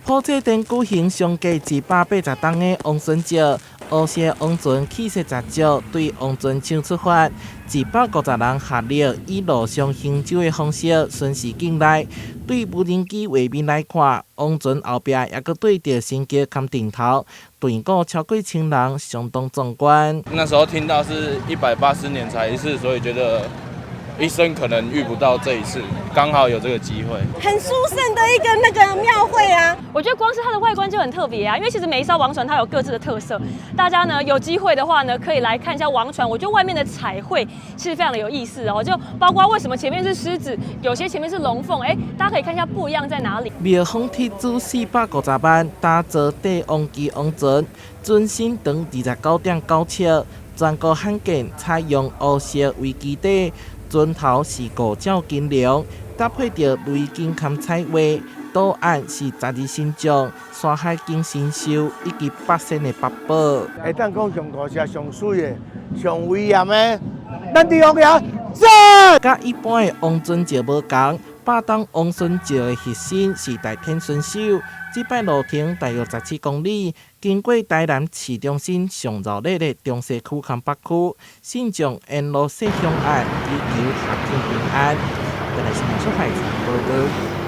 普濟殿舉行上過180冬的王孫轎，烏色王船氣勢十足，對王船廠出發，150人合力以路上行舟的方式巡視境內。對無人機畫面來看，王船後壁猶閣綴著神轎崁頂頭，隊伍超過千人，相當壯觀。那時候聽到是180年才一次，所以覺得一生可能遇不到這一次，剛好有這個機會。很殊勝的一個那個廟會啊！我覺得光是它的外觀就很特別啊，因為其實每一艘王船它有各自的特色。大家呢有機會的話呢，可以來看一下王船。我覺得外面的彩繪其實非常的有意思哦，就包括為什麼前面是獅子，有些前面是龍鳳，哎，大家可以看一下不一樣在哪裡。廟方斥資450萬打造帝王級王船，船身長29.9尺，全國罕見採用烏色為基底。船頭是五爪金龍，搭配著雷金崁彩畫，圖案是十二神將、山海經神獸以及八仙的百寶。會當講上大隻、上媠的、上威嚴的，咱帝王爺讚！佮一般的王船轎無仝，百冬王孫轎的核心是大天巡守。這擺路程大約17公里，經過台南市中心上熱鬧的中西區和北區，信眾沿路踅香案，祈求合境平安。台視新聞報導。